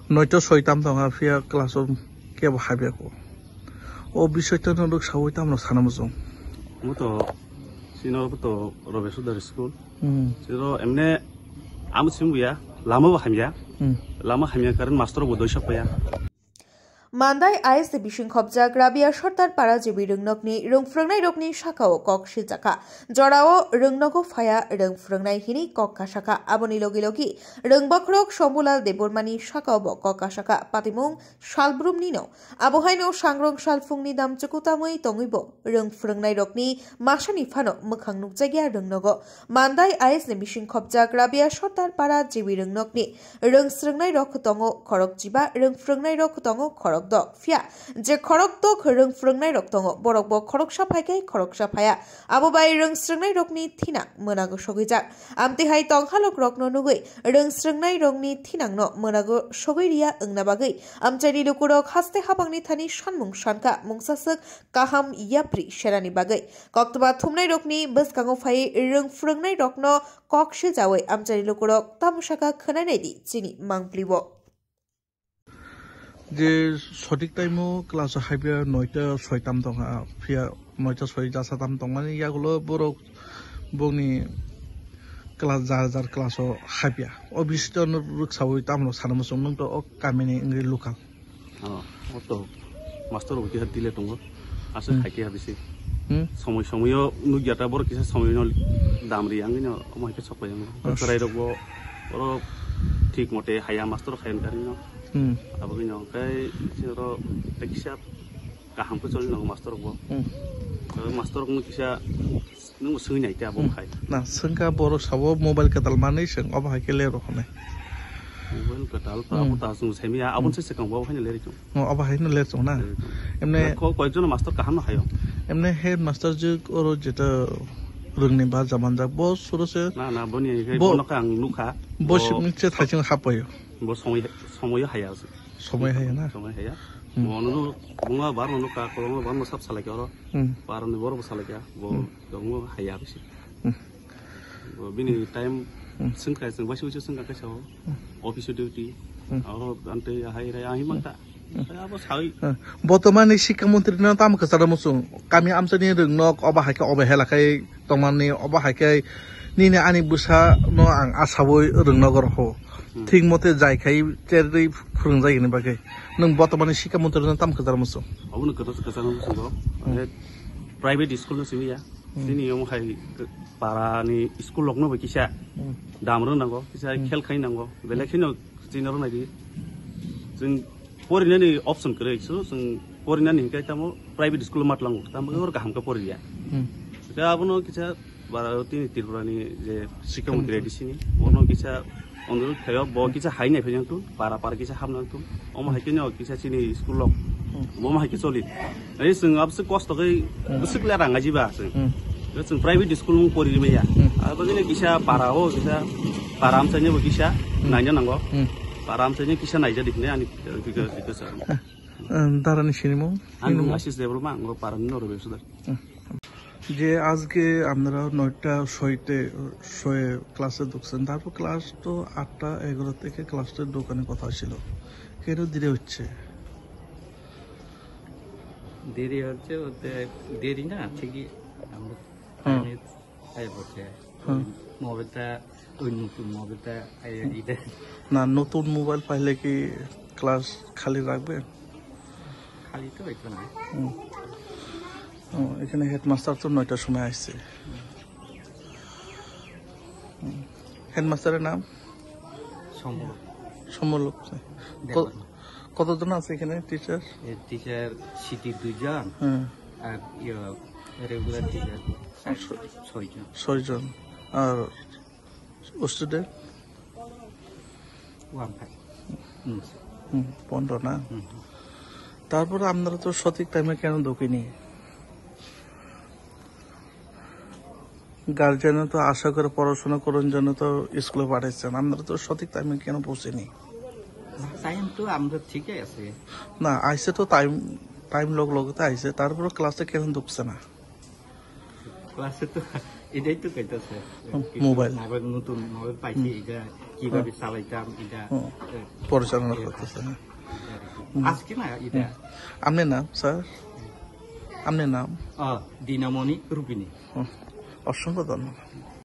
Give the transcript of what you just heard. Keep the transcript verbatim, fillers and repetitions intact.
Noita soi tam tong ha, phiya class o kebo habya ko. O bisoi to no rwk sawi tamno sana muchung. Mo to sino bo to Robesudar school. Hmm. Sino emne am simbuya, lama bo hamya. Hmm. Lama hamya karon master bo doisa paya. Mandai I S ni bising khopjak Rabia Sardar Para G B Rwngnokni rwng phrwngnairokni sakao kok siljakha. Jorao rwngnogo phaya rwng phrwngnai hini kok kasakha. Aboni logi logi rwngbokhorok Shambhulal Debbarmani sakao bo kok kasakha. Patimung salbrumnino. Abohaino sangrong salphungni damchuku tamwi tongwibo rwng phrwngnairokni masani phano mwkhang nukjakya rwngnogo. Mandai I S ni bising khopjak Rabia Sardar Para G B Rwngnokni rwng srwngnairok tongo khorok chiba, rwng phrwngnairok tongo khorok dok. Phiya je khorok dok rwng phrwngnairok tongo, borokbo khoroksa phaikhai khoroksa phaya. Abo bai rwng srwngnairokni thinang mwnago sogwijak. Amtwi hai tongkhalok rokno nugwi rwng srwngnairokni thinangno mwnago sogwi riya wngna bagwi amchaini lukurok haste habangni thani sanmung sankha, mungsaswk kaham yapri serani bagwi. Koktwma thumnairokni bwskango phai rwng phrwngnairokno kok siljawi amchaini lukurok tamo sakha khwnai naidi chini mangpli bo. Je sothik time o class o habya noita soi tam tong ha, phiya noita soi jasa tam tongmani yagulo borok bongni class jar jar class o habya. O bisito no rwksawi tamno sana muchung nung to o kamini wngwi local. Oh, o to master bo kiha dile tongo. Aswk Hmm. hai kiha bisi. Hmm. Somoi somoio nukya ta borok kisa somoino dam ri angino omo hai khe sok pai ango. Os- Chwrai rok bo oro thik mote haya master khayan karino. Hmm. Abo khe no kai sini oro kisa kaham khe choli nango master rok bo. Hmm. Oro master rok no kisa nung swngwi nai khe abo Hmm. khai. Na swngkha borok sabo mobile kwtal manwi swng obo hai khe le rok hwnwi. Mobile kwtal to Hmm. abo ta swng sai maya abon Hmm. se swkang bo obo hai le rikho. Oh, abo hai no ler chong na. Ler chong. Emne ko-, koyekjon master kaham no hayo. Emne headmaster je oro jeta rwngni ba jamanjak bo suro se. Na, na, boni hai Bo-, bono khe ang nukha. bo Bo sik ni che thai chong hap payo. Bo somoi, somoi haya se. Somoi haya na? Somoi haya. Hmm. Bono no, bunga bar no nukha, kolom bar no sap salai khe oro. Hmm. Bar ni boro bo salai kha. Bo Hmm. tongo haya bisi. Hmm. Bini time Hmm. sengkha, seng baisi baisi sengkha kaisa o. Hmm. Office duty. Hmm. Aro ante ahai rai ahi mangta. Hmm. Abo sawi. Hmm. Botomani sikha montri no tam kwcharo muchung. Kami amchani rwngnok obo hai khe obo hela khai tongmani obo hai khe nini ani bwsa no ang asawi rwngnogo rw ho. Hmm. Thik mote jai khai cherwi phwrwngjagini bagwi. Nwng botomani sikha montri no tam kwcharo muchung. Obo no kwcharo muchung bo. Hmm. Private school no simi ya. Hmm. Chini omo hai para ni school rok no bo kisa Hmm. dam rw nango, kisa Hmm. khel khai nango, belai kheno chini rw nai di. Chwng porinani option kwrwi, so chwng porinani hinkhe tamo private school matlango, tamo oro kaham khe poriya. Hmm. Khe abono kisa bara tini Tripura ni je sikha montri A D C ni, bono kisa Ondo khayo bo kisa hai nai phai nang tu, para para kisa ham nang tu. Omo hai khe no kisa chini school lok. Hmm. Bo ma hai khe choli. Ei chwng abse kosto khe Hmm. bwswk le rang aji ba chwng. Hmm. Chwng private school mung pori maya. Hmm. Abo gele kisa para o kisa para amchai ni bo kisa Hmm. naina nango. Hmm. Para amchai ni kisa naija di hine ani kisa kisa. Hmm. Darani sinimung? Ani Sinimung? Asis Debbarma, ang para ni noro besuda. Hmm. যে আজকে আপনারা নয়টা ছয়তে, ছয়ে ক্লাসে ঢুকছেন, তারপর ক্লাস তো আটটা এগারো থেকে ক্লাসটা ঢোকানোর কথা ছিল, কেন দেরি হচ্ছে? দেরি হচ্ছে বলতে, দেরি না, ঠিকই আমরা হুম। টাইমে আই বসে। হুম। মোবাইলটা, ওই নতুন মোবাইলটা আই এটা। না, নতুন মোবাইল পাইলে কি ক্লাস খালি রাখবে? খালি তো হইতো না। হুম। ও, এখানে হেডমাস্টার তো নয়টার সময় আসছে। হুম। হেডমাস্টারের নাম? সমর। সমর লোক। ক-, দেববর্মা। কতজন আছে এখানে টিচার? এ, টিচার সিটি দুইজন, হ্যাঁ। আর ইয়ে, রেগুলার টিচার চার-, আচ্ছা। ছয়জন। ছয়জন। আর স্টুডেন্ট? One five. হুম। হুম, পনেরো না? হুম, হুম। তারপরে আপনারা তো সঠিক টাইমে কেন ঢোকেনি? গার্জিয়ানরা তো আশা করে পড়াশোনা করার জন্য তো স্কুলে পাঠাচ্ছেন, আপনারা তো সঠিক টাইমে কেন পৌঁছেনি? না, টাইম তো আমরা ঠিকই আছে। না, আইসে তো টাইম, টাইম লগ লগতে আইসে, তারপরে ক্লাসে কেন ঢুকছে না? ক্লাসে তো এটাই তো কইতাছে। হুম, মোবাইল। মোবাইল নতুন মোবাইল পাইছি, হুম। এটা কিভাবে হুম। চালাইতাম, এটা, হুম। এ, পরিচালনা এ, করতেছে, হ্যাঁ। এটা আর কি। হুম। আজকে না, এটা। হুম। আপনার নাম, স্যার? আপনার নাম? আ, দিনামণি রুবিনী। হুম। অসংখ্য ধন্যবাদ।